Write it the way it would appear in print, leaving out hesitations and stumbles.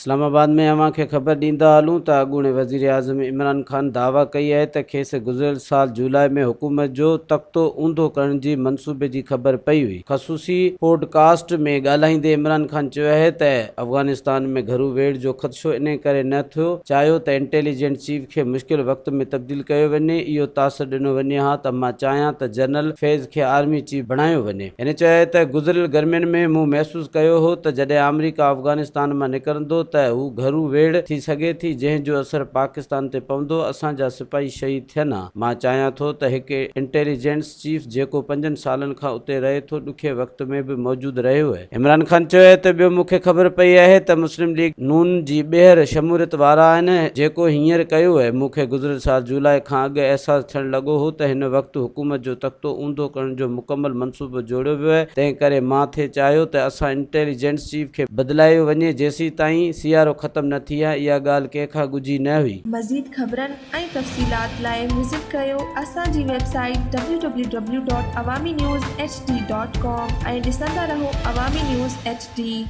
اسلام آباد ۾ اوهان کي خبر ڏيندا هلون ته اڳوڻي وزيراعظم عمران خان دعويٰ ڪئي آهي ته کيس گذريل سال جولاء ۾ حڪومت جو تختو اونڌو ڪرڻ جي منصوبي جي خبر پئي هئي. خصوصي پوڊ ڪاسٽ ۾ ڳالهائيندي عمران خان چيو آهي ته افغانستان ۾ گهرو ويڙهه جو خدشو انهي ڪري نه ٿيو چاهيو ته انٽيليجنٽ چيف کي مشڪل وقت ۾ تبديل ڪيو وڃي، اهو تاثر ڏنو وڃي ها ته مان چاهيان ته جنرل فيض کي آرمي چيف بڻايو وڃي. هن چيو ته گذريل گرمين ۾ مون محسوس ڪيو هو ته جڏهن آمريڪا افغانستان مان نڪرندو ته هو گهرو ويڙهه ٿي سگهي ٿي جنهن جو اثر پاڪستان تي پوندو، اسان جا سپاهي شهيد ٿين ها، مان چاهيان ٿو ته هڪ انٽيليجنس چيف جيڪو پنجن سالن کان اتي رهي ٿو ڏکئي وقت ۾ به موجود رهيو اهي. عمران خان چيو آهي ته ٻيو مون کي خبر پئي آهي ته مسلم ليگ نون جي ٻيهر شموليت وارا آهن جيڪو هينئر ڪيو اهي مون کي گذريل سال جولاء کان اڳ احساس ٿيڻ لڳو هو ته هن وقت حڪومت جو تختو اونڌو ڪرڻ جو مڪمل منصوبو جوڙيو ويو آهي تنهن ڪري مان ٿي چاهيو ته اسان انٽيليجنس چيف کي بدلايو وڃي جيسيتائين سيارو ختم نه ٿئي ها اها ڳالهه ڪنهن کان ڳجهي نه هئي. مزيد خبرن ۽ تفصيلات لاء وزٽ ڪريو اسان جي website W W W dot Awami news H D dot com ۽ ڏسندا رهو عوامي نيوز ايڇ ڊي.